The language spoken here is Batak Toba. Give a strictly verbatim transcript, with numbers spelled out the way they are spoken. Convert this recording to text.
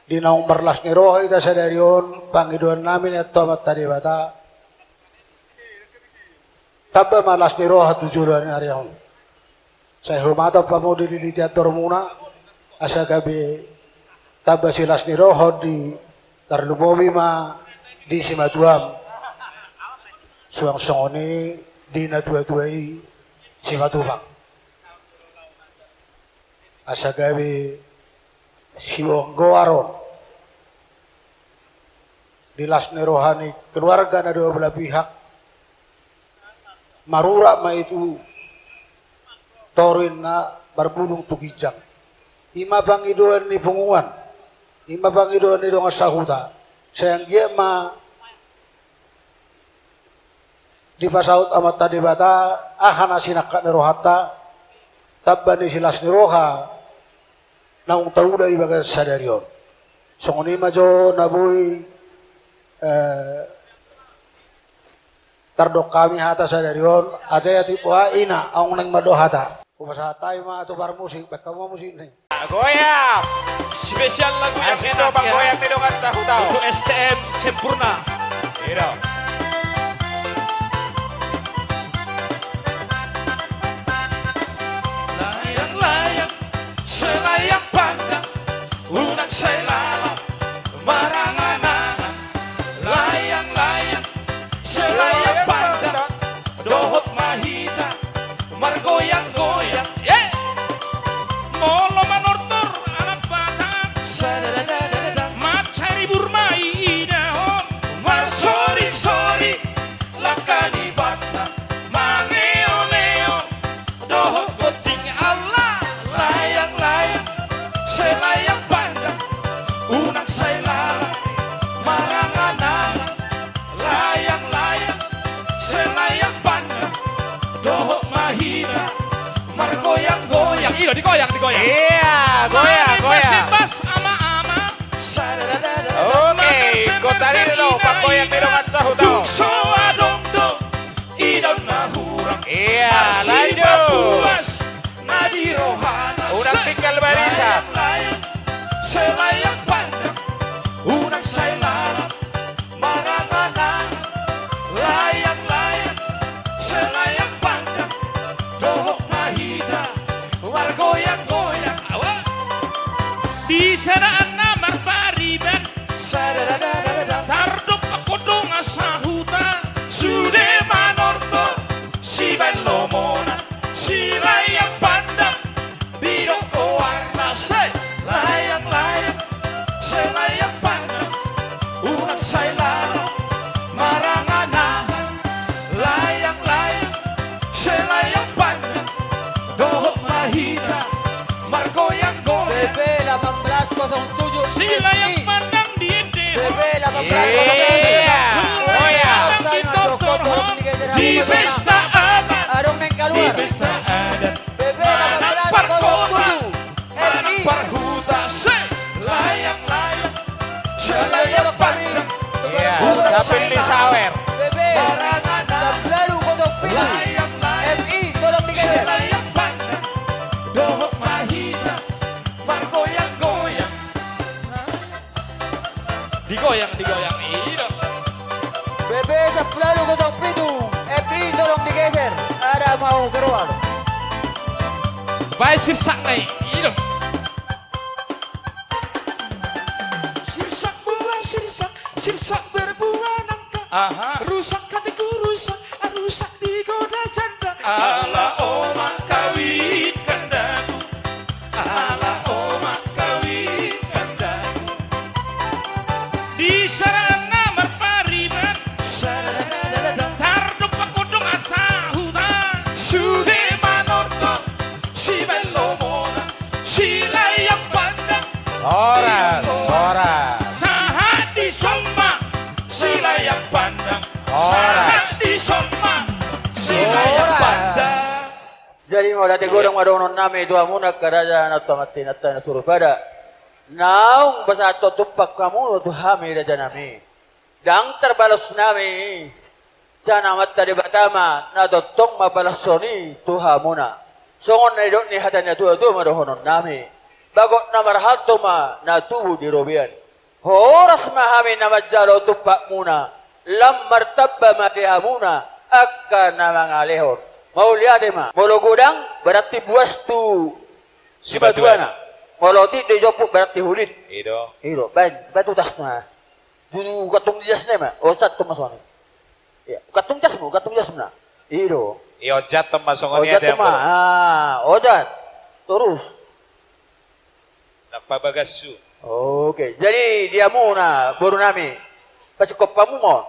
Di naung marlas ni roha hita sadari on, pangidoan nami ni Amanta Debata, tamba ma las ni roha tu joloan ni ari on. Sai humatok pamudi di tiandormuna, asa gabe tamba silas ni roha di tarlumobi ma di simatuam. Suang songon i di natuatua i Simatupang. Asa gabe siboan goar on di las ni roha ni keluarga na dua belah pihak. Marurat ma i tu toru ninna, marbulung tu ginjang. I ma pangidoan ni punguan, i ma pangidoan ni dongan sahuta. Sai anggiat ma dipasaut Amanta Debata aha na sinangkap ni rohanta, tamba ni silas ni roha naung taula di bagasan sadari on. Songon i ma jo na boi, eh, tardok hami hata sadari on. Ate, atik boha ina, aung naeng mandok hata. Hupasahat hami ma tu parmusik, baen hamu ma musik ni. Goyang. Spesial lagu yang enak, ya. Goyang ni dongan sahuta. Untuk S T M Sempurna. Iya. Layang-layang, selayang pandang, unang sai lalap marangan-angan. Layang-layang, selayang pandang, dohot ma hita margoyang-goyang. Eh! Molo manortor anak Batak, sadadadadada, mansai ribur ma i inahon. Marsoring-soring langka ni banta, mangeon-eon dohot gonting. Ala layang-layang, selayang pandang, unang sai lalap marangan-angan. Layang-layang, selayang pandang, dohot ma hita margoyang-goyang. Ida, digoyang, digoyang. Iya, goyang, goyang. Masimbas ama-ama. Sadadadada. Oke, kota ini lo, panggoyang di dongan sahuta. Tung so adong do idaon na hurang. Iya, lanjut. Marsipapuas na di rohana. Unang tinggal barisan. Layang-layang, selayang pandang, unang sai lalap marangan-angan. Layang-layang, selayang pandang, dohot ma hita margoyang-goyang. Awa. Di sadaan na marpariban. Sadadadadada. Tardophon dongan sahuta. Sude manortor sibaen lomona, silayang pandang, didok goarna. Selayang-layang, selayang pandang, unang sai lalap marangan-angan. Layang-layang, selayang pandang, dohot ma hita margoyang-goyang. B B delapan belas kosong tujuh. Silayang pandang di ende. B B delapan belas kosong tujuh. Iya. Silayang pandang di totorhon. Di pesta adat. Adong naeng kaluar. Di pesta adat. B B delapan belas kosong tujuh. Manang parkota, manang parhuta. Selayang-layang, selayang pandang. Iya, unang sai lalap. B B, sampulu kosong pitu. Layang-layang. M I, tolong digeser. Selayang pandang, dohot ma hita margoyang-goyang. Digoyang, digoyang, ida. B B sampulu kosong pitu, M I tolong digeser. Ada mau keluar. Bae sirsak na i, ida. Sirsak buah sirsak, sirsak berbuah nangka. Aha. Rusak hatiku rusak, rusak digoda janda. Ala oma kawin kandaku. Ala oma kawin kandaku. Di sadaan na marpariban. Sadadadadada. Tardophon dongan sahuta. Sude manortor sibaen lomona, silayang pandang. Horas, horas. Sahat dison ma silayang pandang. Horas. Sahat dison ma silayang pandang. Jadi mauliate godang ma dohonon nami tu hamuna angka raja na tua mantinanta na surupada. Naung pasahathon tumpak hamu tu hami raja nami. Ndang tarbalos nami sian Amanta Debata ma na tongtong mambalashon i tu hamuna. Songon na nidok ni hata ni natuatua ma dohonon nami. Bagot na marhalto ma na tubu di robean. Horas ma hami na manjalo tumpakmuna, lam martamba ma di hamuna angka na mangalehon. Mauliate ma. Molo godang, berarti buas tu simatuana. Simatuana. Molo otik do i jomput, berarti hulit. I do. I do, baen, baen tu tasna. Julu ukantung di jasna ma, ojat tu ma songon i. Iya, ukantung jasmu, ukantung jasna. I do. I ojat tu ma songon i. Ojat ate tu ma, ambo. Ah, ojat. Torus. Nang pabagashu. Oke, jadi di hamuna, boru nami. Pasingkop hamu ma on.